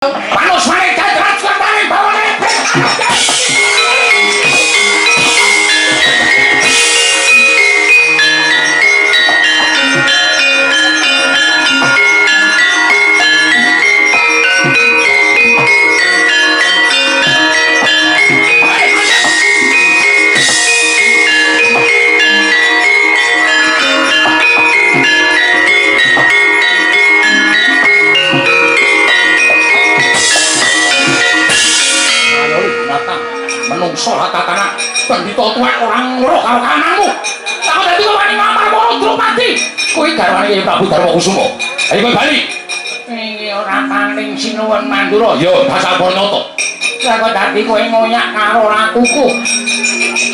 Panus maning jajran suwantane bawane. Menungso tatanan pendhita tuwek ora ngruh karo kananmu. Lah kok dadi wani ngamar para Drupadi? Kuwi garwane Kyai Prabu Darma Kusuma. Ayo kowe bali. Iki ora paling sinuwun Mandura. Ya, dasar nyata. Lah kok dadi kowe ngoyak karo lakuku.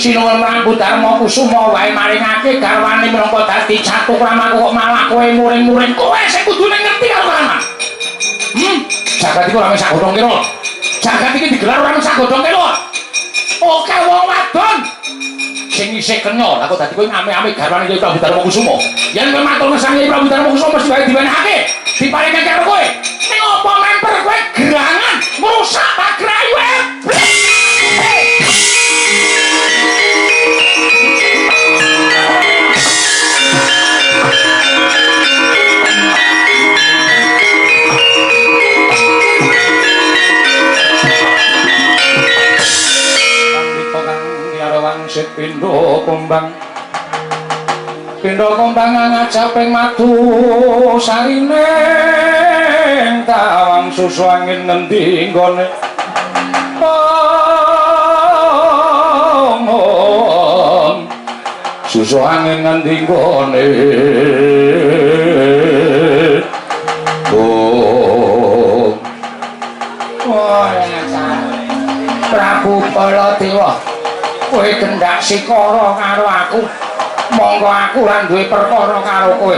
Sinuwun Prabu Darma Kusuma wae maringake garwane minangka dadi catu kramaku kok malah kowe muring-muring. Kowe sing kudune ngerti karo kanan. Jagat iku ora mung sak godhong kira. Jagat iki digelar ora mung sak godhong kira. Oke wong wadon sing isih kenya, lha kok dadi kowe ngame-ame garwane Kyai Prabu Darma Kusuma. Yen kowe matur ngesang Kyai Prabu Darma Kusuma mesti wae diwenehake, diparingake karo kowe. Ning apa memper kowe gerangan ngrusak pagrayu Wangsit pindha kumbang pindha kumbang ngajaping madu sarine tawang susu angin ngendi nggone om susu angin ngendi nggone om. Wah, Prabu Baladewa, kowe gendak sikara karo aku. Monggo aku ora duwe perkara karo kowe.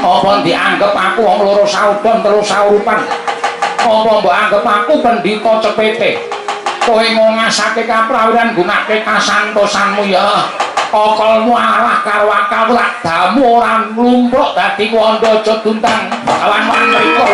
Apa dianggep aku wong loro saudon telu saurupan? Apa mbok anggep aku pendhita cepete? Kowe ngongasake kaprawiran gunake kasantosanmu ya. Akalmu arah karo akal lak damu ora mlumpruk dadi kandha aja duntang kawan mriko.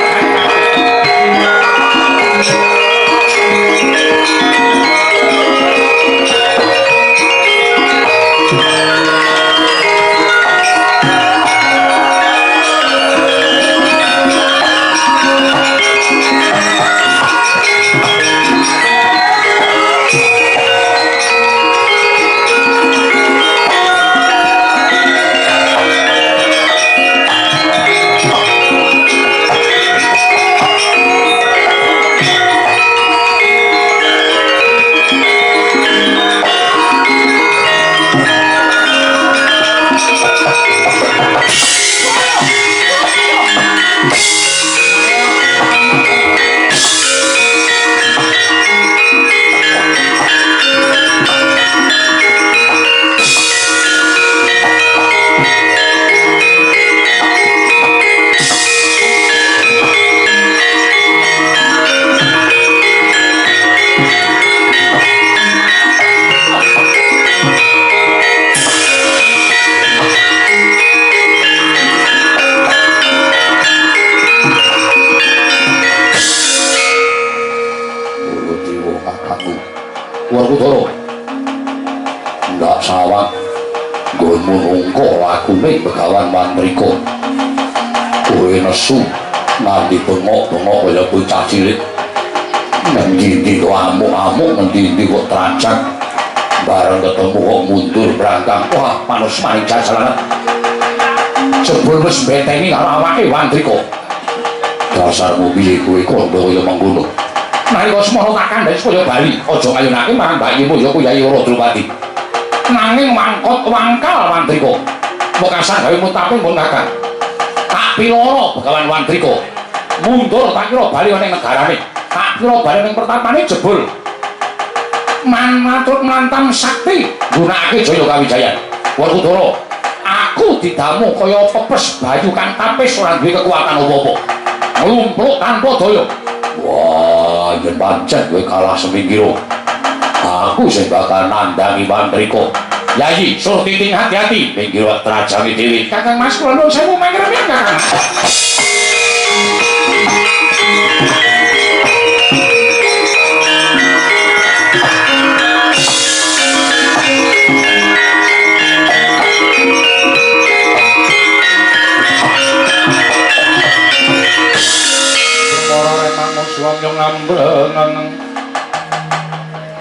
Werkudara ndak sawang nggonmu nungko lakune Begawan Mandrika. Kowe nesu nganti bengok-bengok kaya bocah cilik. Ngendi-endi kok amuk-amuk, ngendi-endi kok trajang. Bareng ketemu kok mundur brangkang. Wah, panus maning jajalan. Jebul wis mbetengi karo awake Wandrika. Dasarmu piye kowe kandha kaya mengkono? Nalika semono tak kandhani supaya bali, aja ngayunake marang bayimu ya kuwi Yayi Drupadi. Nanging mangkot wangkal Wandrika. Wekasan gawe mutape pun Kakang. Tak piloro Begawan Wandrika. Mundur tak kira bali ning negarane. Tak kira bali ning pertapane jebul. Manatut mantam sakti nggunakake Jaya Kawijayan. Werkudara, aku didamu kaya pepes bayu kang tapis ora duwe kekuatan apa-apa. Nglumpluk tanpa daya. Wah, yen pancen kowe kalah semingkira. Aku sing bakal nandhangi Wandrika. Yayi, Surtiting hati-hati minggir trajange dhewe. Kakang Mas kula nuwun sewu mangremeng Kakang. Kang ngambreng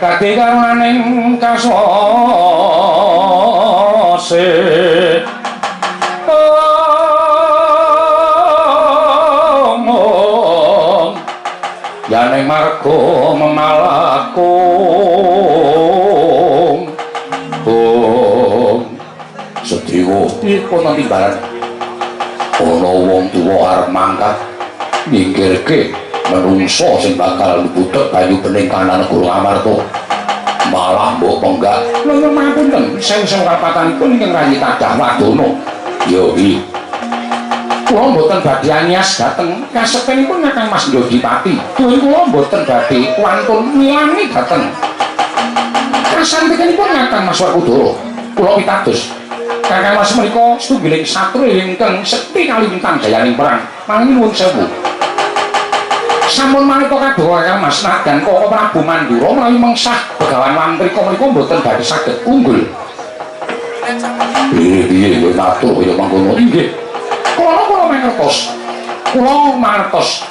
kadi karunaning kasose omong yaning marga memalakung ong Sediwa kono timbalan ana wong tuwa arep mangkat nyingkirke menungso sing bakal butek banyu bening kanan negara Amarta malah mbok penggak lha mapunten sewu-sewu kapatanipun ingkang rayi kadah wadana ya iki kula mboten badhe anyas dhateng kasepenipun Kakang Mas Jogipati tuwin kula mboten badhe wantun milangi dhateng kasantikanipun Kakang Mas Werkudara kula pitados Kakang Mas menika setunggiling satria ingkang sekti kaliwintang jayaning perang manging nuwun sewu sampun maneka kaduwa Kakang Mas nadan Koko Prabu Mandura menawi mengsah Begawan Wantrika menika mboten badhe saged unggul. Piye kowe matur kaya mangkono? Inggih. Kula kula mangertos. Kula mangertos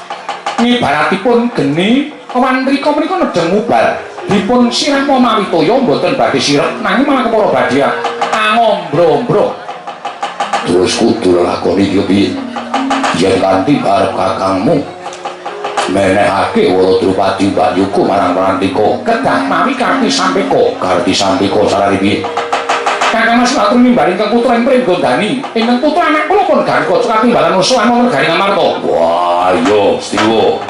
ngibaratipun geni Wantrika menika nedheng ubar. Dipun sirah mawi toya mboten badhe sirep nanging malah kepara badhe angombro-ombro. Terus kudu lakoni iki piye? Yen kanthi barep kakangmu menehake Wala Drupadi Mbakyuku marang Prantika kedah mawi Karti Sampeka. Karti Sampeka sarane piye? Kakang Mas atur nimbali ingkang putra ing Pringgondani ingkang putra anak kula pun Garuda katimbalan usulan negari Ngamarta. Wah iya Stiwa.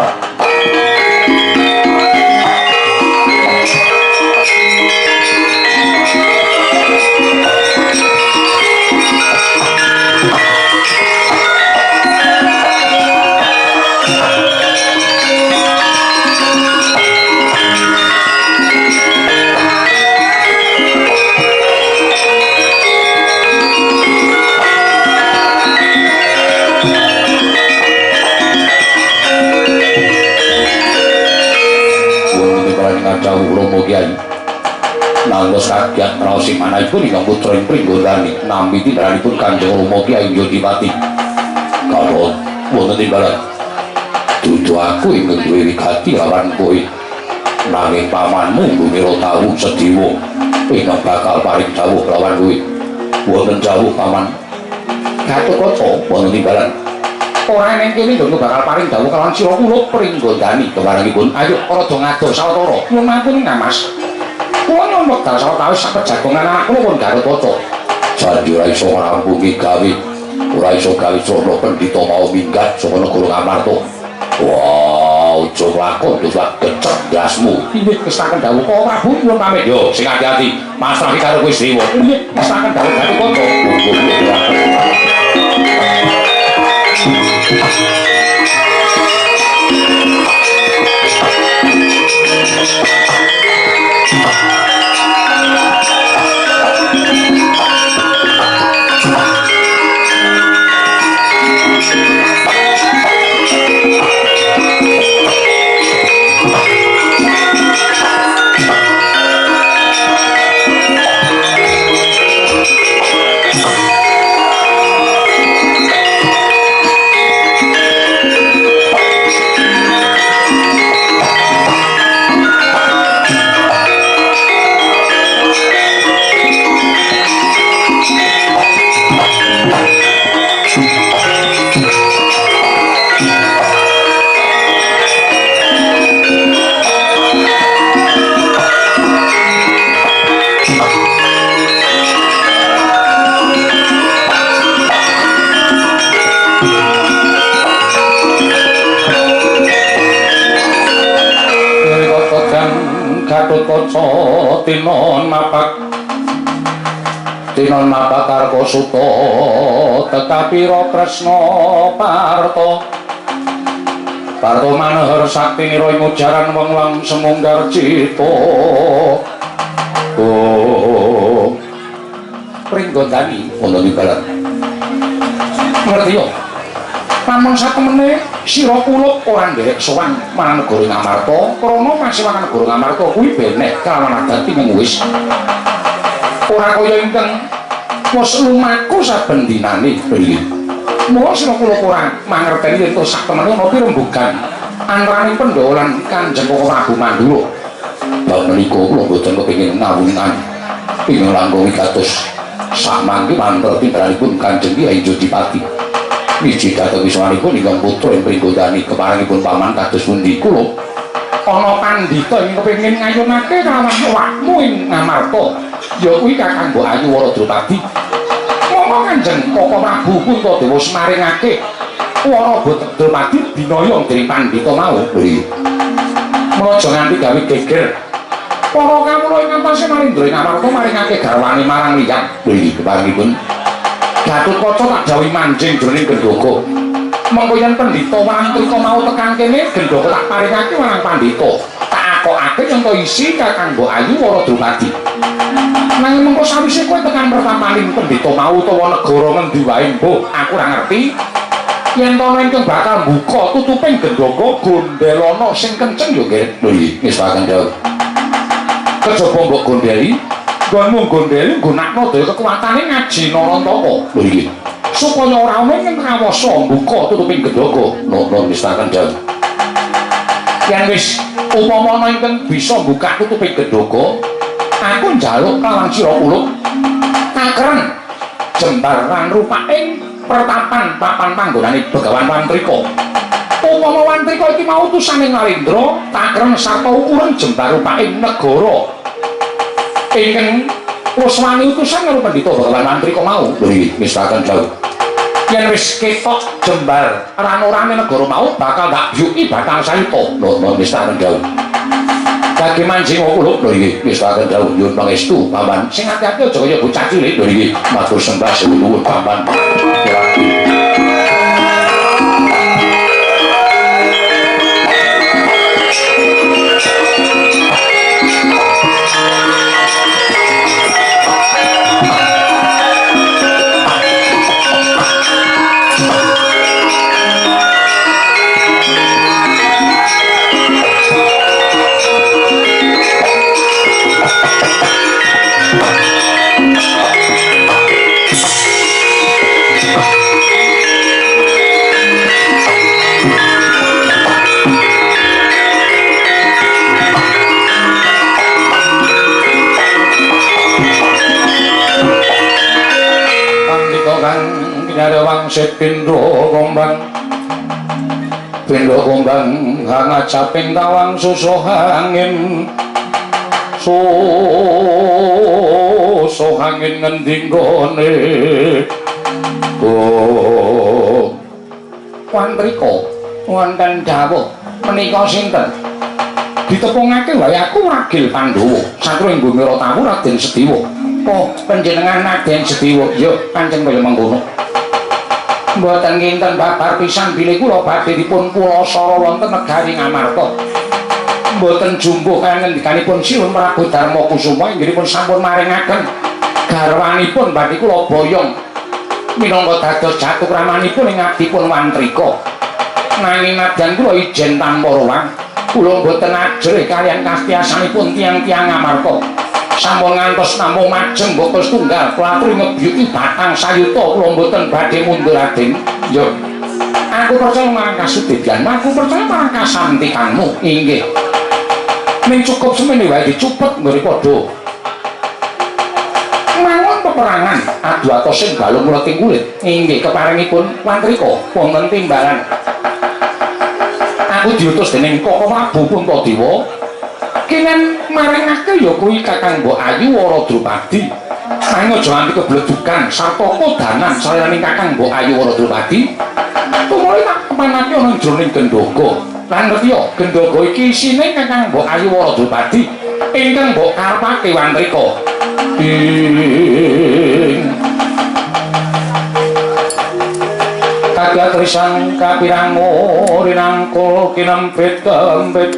Dawuh Rama Kyai nangos kagiat ngraosi manahipun ingkang putra ing Pringgondani nampi timbalanipun Kanjeng Rama Kyai Jogipati kalot wonten timbalan dudu aku ingkang duwe wigati lawan kowe nanging pamanmu Gumira Tawu Sediwa ingkang bakal paring dawuh lawan kowe wonten dawuh paman Gatotkaca wonten timbalan ora neng kene nggon bakal paring dawuh kalawan sira kula Pringgondani kemarangipun ayo rada ngadoh sawetara nyuwun mampun Kang Mas kula nyuwun wekdal sawetawis sak pejagongan anak kula pun Gatotkaca janji ora iso ngrampungi gawe ora iso gawe srana pendhita mau minggat saka negara Ngamarta. Wah aja lakon dosa gecek ndasmu inggih kestaken dawuh Koko Prabu nyuwun pamit yo sing ati-ati pasrah karo kowe Sriwa inggih kestaken dawuh Gatotkaca. Gatotkaca tinon mapak tinon mapak Karkasuta tekapira Kresna Parta Parta manehar sakti nira ing ujaran wong-wong semunggar cita. Oh Pringgondani wonten imbalan ngerti yo lamun satemene sira kulup ora nderek sowan marang negara Ngamarta krana pasewangan negara Ngamarta kuwi beneh kalawan adat ingkang wis ora kaya ingkang wis lumaku saben dinane priye. Mula sira kulup ora mangerteni yen to satemene ana pirembugan Antaraning Pandhawa lan Kanjeng Koko Prabu Mandura. Bab menika kula boten kepengin ngawuningan ing langkung wigatos samangke mantra timbalanipun Kanjeng Kyai Jodipati. Wiji dhateng wiswanipun ingkang putra ing Pringgodani keparengipun paman kados pundi kula ana pandhita ing kepengin ngayunake kalawan awakmu ing Ngamarta ya kuwi Kakang Mbok Ayu Wara Drupadi. Monggo Kanjeng Koko Prabu Puntadewa semaringake Wara Drupadi dinaya dening pandhita mau. Lho iya. Mula aja nganti gawe geger. Para kawula ing ngatasé Narendra ing Ngamarta maringake garwane marang liyang. Lho iya keparengipun Gatotkaca tak dawuhi manjing jroning gendhoga. Mengko yen pendhita Wantrika mau tekan kene, gendhoga tak paringake marang pandhita. Tak akokake yen to isi Kakang Mbok Ayu Wara Drupadi. Nanging mengko sawise kowe tekan pertamaning pendhita mau utawa negara ngendi wae mbuh, aku ora ngerti. Yen to ana ingkang bakal mbuka tutuping gendhoga gondelana sing kenceng ya nggih. Lho iya, ngestaken dawuh. Kejaba mbok gondeli, nggonmu gondeli nggunakno daya kekuatane ngaji Narantaka. Lho iki. Supaya ora ana ing kawasa mbuka tutuping gendhoga. Nuwun ngestaken dawuh. Yen wis upama ana ingkang bisa mbuka tutuping gendhoga, aku njaluk kalawan sira kulup takreng jembar lan rupaking pertapan papan panggonane Begawan Wantrika. Upama Wantrika iki mau utusane Narendra, takreng sarta ukuran jembar rupaking negara ingkang wuswani utusan karo pendhita Begawan Wantrika mau. Lho iki ngestaken dawuh. Yen wis ketok jembar ranorane negara mau bakal tak byuki batang sayuta. Lho ngestaken dawuh. Kage manjing kulup lho iki ngestaken dawuh nyuwun pangestu paman. Sing ati-ati aja kaya bocah cilik lho iki. Matur sembah nuwun paman. Wangsit pindha gombang pindha gombang hangacaping tawang susuh angin susuh angin ngendi nggone. Oh Wantrika wonten dawuh menika sinten ditepungake wae aku ragil Pandhawa satru ing bumi Ratawu Raden Sediwa. Oh panjenengan Raden Sediwa ya pancen kaya mengkono. Mboten kinten babar pisan bilih kula badhe dipun pulasara wonten negari Ngamarta. Mboten jumbuh kaya ngendikanipun Sinuwun Prabu Darma Kusuma inggihipun sampun maringaken garwanipun badhe kula boyong minangka dados jatukramanipun ing abdipun Wantrika. Nanging nadyan kula ijen tanpa rowang, kula mboten ajrih kaliyan kastiyasanipun tiyang-tiyang Ngamarta. Sampun ngantos namung majeng mbaka setunggal kula aturi ngebyuki batang sayuta kula mboten badhe mundur Raden. Yo. Aku percaya marang kasudibyan, aku percaya marang kasantikanmu. Inggih. Ning cukup semene wae dicupet nggone padha mangun peperangan adu atos sing balung mleting kulit. Inggih keparengipun Wantrika wonten timbalan. Aku diutus dening Koko Prabu Puntadewa kinen maringake ya kuwi Kakang Mbok Ayu Wara Drupadi. Nanging aja nganti kebledukan sarta kodanan saliraning Kakang Mbok Ayu Wara Drupadi. Tumuli tak kepanake ana jroning gendhoga. Lan ngerti ya, gendhoga iki isine Kakang Mbok Ayu Wara Drupadi ingkang mbok karepake Wantrika. Ing kagatrisang kapirango rinangkul kinempit kempit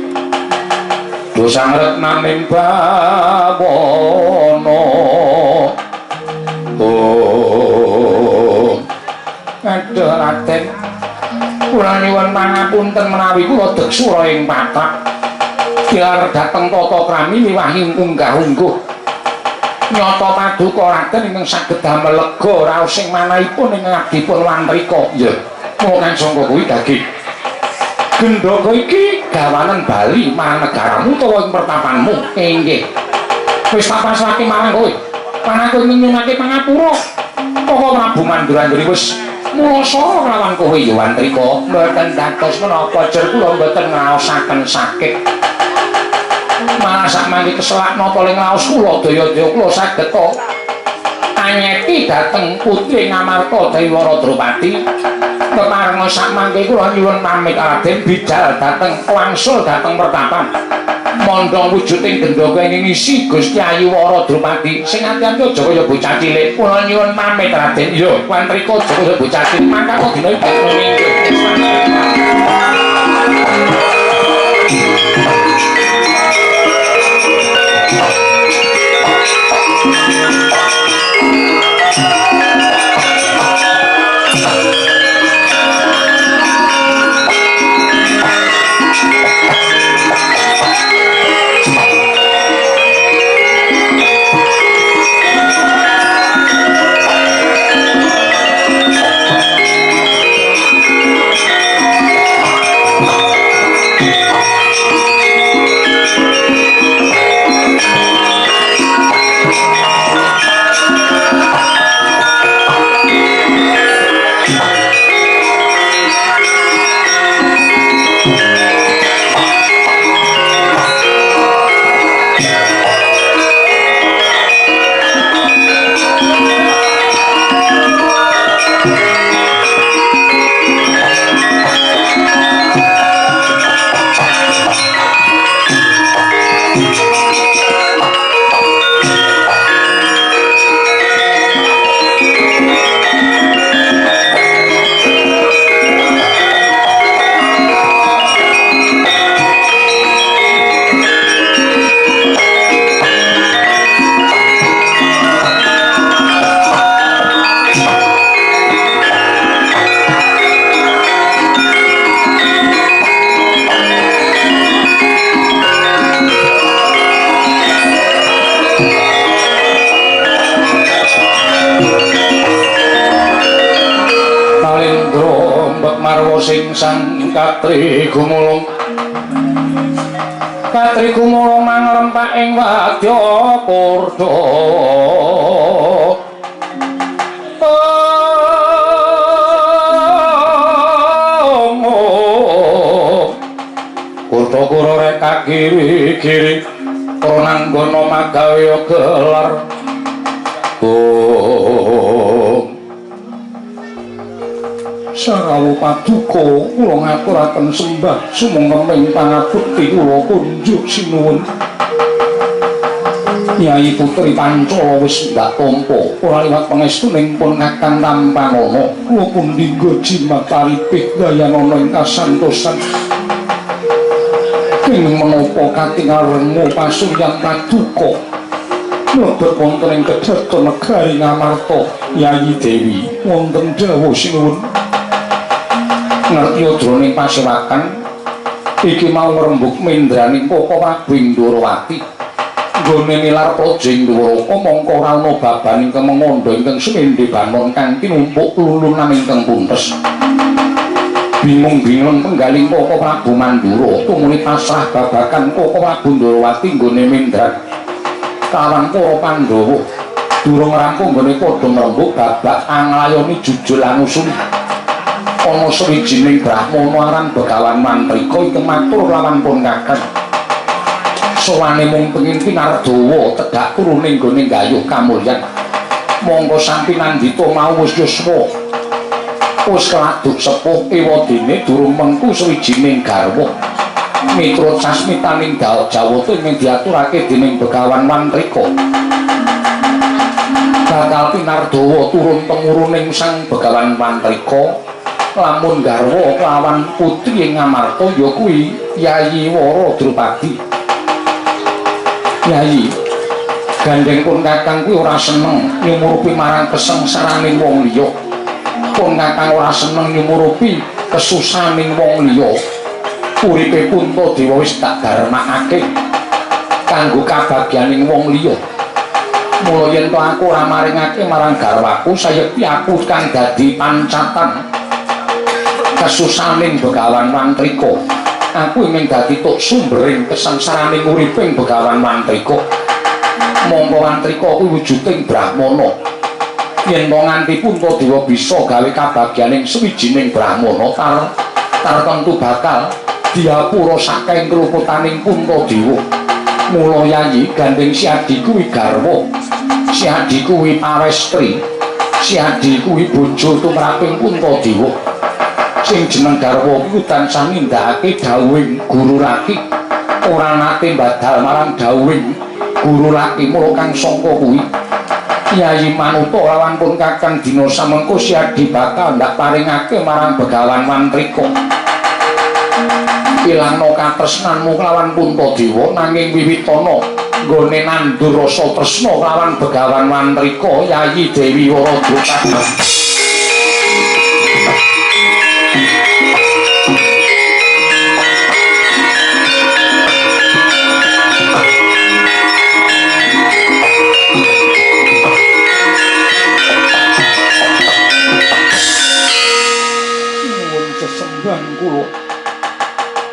dosang retnaning bawana. Oh aduh Raden kula nyuwun pangapunten menawi kula deksura ing patak biar dhateng tata krami miwahi unggah-ungguh nyata paduka Raden ingkang saged damel lega raos sing manahipun ing ngabdipun Wantrika. Iya mula kang sangka kuwi daging Gendaka iki gawanen bali marang negaramu utawa ing pertapanmu. Inggih. Wis tak pasrahke marang kowe. Lan aku nyuwunake pangapura. Koko Prabu Mandura wis mulasara kelawan kowe ya Wantrika. Mboten dados menapa jer kula mboten ngraosaken sakit. Malah sak mangke keselak napa ling raos kula daya-daya kula saged to anyeti dhateng putri Ngamarta Dewi Wara Drupadi. Peparenga sak mangke kula nyuwun pamit Raden bidal dhateng wangsul dhateng pertapan. Mondhong wujuding gendaka ing ngisi Gusti Ayu Wara Drupadi. Sing ati-ati aja kaya bocah cilik. Kula nyuwun pamit Raden. Iya, Wantrika aja kaya bocah cilik. Mangka dina iki inggih. Sing sang katri gumulung katri gumulung mangrempak ing wadya kurda. Kurda kura rek kiri-kiri prananggana magawe gelar. Sarawu paduka kula ngaturaken sembah sumangga pangabekti kula kunjuk sinuwun. Nyai Putri Pancala wis ndak tampa ora liwat pangestuning pun kakang tampanana. Kula pun lingga jimat taripih dayanana ing kasantosan. Kenging menapa katingal renga pasuryan paduka mlebet wonten ing kedaton negari Ngamarta. Yayi Dewi wonten dawuh sinuwun. Ngerti jroning pasewakan iki mau ngrembug mendraning Koko Prabu Ndorowati nggone nilar praja ing Dwaraka mongko ora ana babaning kemengandha ingkang semendhe banon kang tinumpuk lulunan ingkang puntes. Bingung-bingung penggaling Koko Prabu Mandura tumuli pasrah babagan Koko Prabu Ndorowati nggone mendran kawan para Pandhawa. Durung rampung nggone padha ngrembug babak anglayoni jujul anusuli. Ana sawijining brahmana aran Begawan Mantrika ingkang matur lawan pun kakang. Sowane mung pengin pinardawa tedhak turune nggone gayuh kamulyan. Monggo sampinandhita mau wis yuswa. Wis keladuk sepuh ewadene durung mengku sawijining garwa. Miturut sasmitaning Jawata ingkang diaturake dening Begawan Mantrika. Bakal pinardawa turun temuruning Sang Begawan Mantrika. Lamun garwa kelawan putri ing Ngamarta ya kuwi Yayi Wara Drupadi. Yayi, gandeng pun kakang kuwi ora seneng nyumurupi marang kesengsaraning wong liya. Pun kakang ora seneng nyumurupi kesusaning wong liya. Uripe Puntadewa wis tak darmakake kanggo kabagyaning wong liya. Mula yen to aku ora maringake marang garwaku, sayekti aku kang dadi pancatan. Kesusaning Begawan Wantrika. Aku ingin dadi tuk sumbering kesengsaraning uriping Begawan Wantrika. Mongko Wantrika kuwi wujuding Brahmana. Yen to nganti Puntadewa bisa gawe kabagyaning suwijining Brahmana tartemtu bakal diapura saking kluputaning Puntadewa. Mula Yayi gandeng si Adi kuwi garwa, si Adi kuwi pawestri, si Adi kuwi bojo tumraping Puntadewa. Sing jeneng garwa kuwi tansah nindakake dawuhing guru laki, ora nate mbadal marang dawuhing guru laki. Mula kang sangka kuwi Yayi manuta lawan pun Kakang dina samengko si Adi bakal ndak paringake marang Begawan Wantrika. Ilangno katresnanmu kelawan Puntadewa, nanging wiwitana nggone nandur rasa tresna kelawan Begawan Wantrika Yayi Dewi Wara Drupadi. Nyuwun sesembahan kula.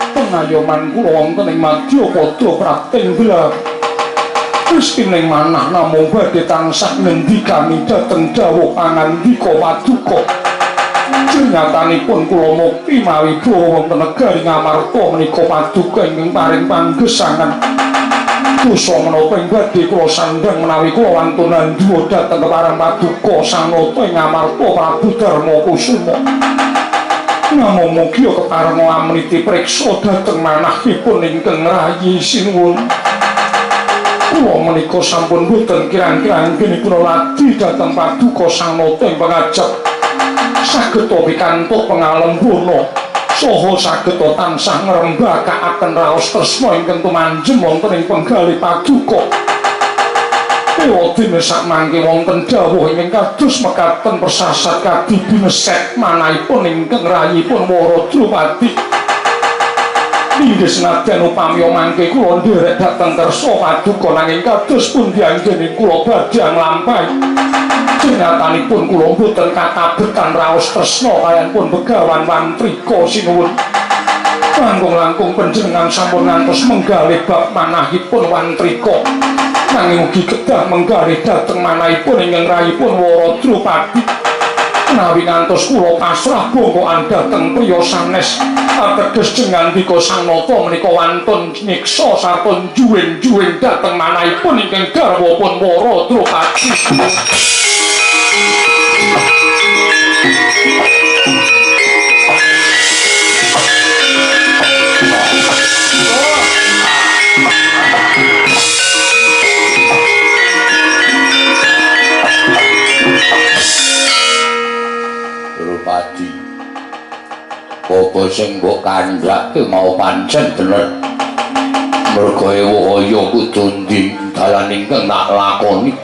Pengayoman kula wonten ing madyapada prapting bela. Gusti ning manah namung badhe tansah ngendikani dhateng dawuh pangandika paduka. Nyatanipun kula mukti mawi bawa wonten negari Ngamarta menika paduka ingkang paring panggesangan. Dosa menapa ing badhe kula sandhang menawi kula wantun nandhuwa dhateng kepareng paduka Sang Nata ing Ngamarta Prabu Darma Kusuma. Namung mugi kepareng amriti priksa dhateng manahipun ingkang rayi sinuwun. Kula menika sampun boten kirang-kirang anggenipun ladi dhateng paduka Sang Nata ing pangajap. Saged pikantuk pangalembana saha saged tansah ngrembakakaken raos tresna ingkang tumanjem wonten ing penggalih paduka. Ewadene sakmangke wonten dawuh ingkang kados mekaten persasat kadi bineset manahipun ingkang rayipun Wara Drupadi. Inggih senadyan upami mangke kula nderek dhateng kersa paduka nanging kados pundi anggene kula badhe nglampahi. Nyatanipun kula mboten katabetan raos tresna kaliyan pun Begawan Wantrika sinuwun. Langkung-langkung panjenengan sampun ngantos menggalih bab manahipun Wantrika. Nanging ugi kedah menggalih dhateng manahipun ingkang rayipun Wara Drupadi. Menawi ngantos kula pasrah bongkokan dhateng priya sanes, ateges jengandika Sang Nata menika wantun nyiksa sarta njuwing-njuwing dhateng manahipun ingkang garwa pun Wara Drupadi. Drupadi, apa sing mbok kandhake mau pancen bener. Merga ewuh kudu ndi dalan ingkang tak lakoni.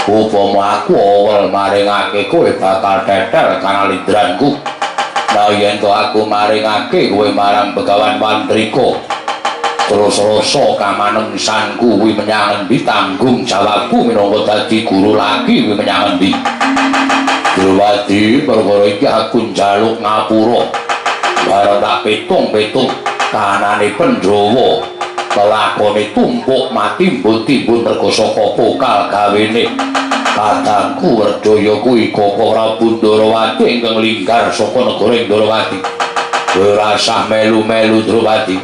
Upama aku awel maringake kowe bakal tetel kanalindranku. Nah yen to aku maringake kowe marang Begawan Wantrika, terus rasa kamanungsanku kuwi menyang endi, tanggung jawabku minangka dadi guru laki kuwi menyang endi. Drupadi, perkara iki aku njaluk ngapura. Bareng tak pitung-pitung kanane Pandhawa lelakone tumpuk matimbun-timbun merga saka pokal gawene kadangku Werjaya kuwi Koko Prabu Ndorowati ingkang linggar saka negara Ndorowati. Kowe ora usah melu-melu Drupadi.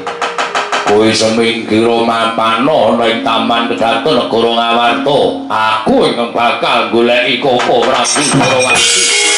Kowe semingkira mapana ana ing taman kedaton negara Ngawarta. Aku ingkang bakal goleki Koko Prabu Ndorowati.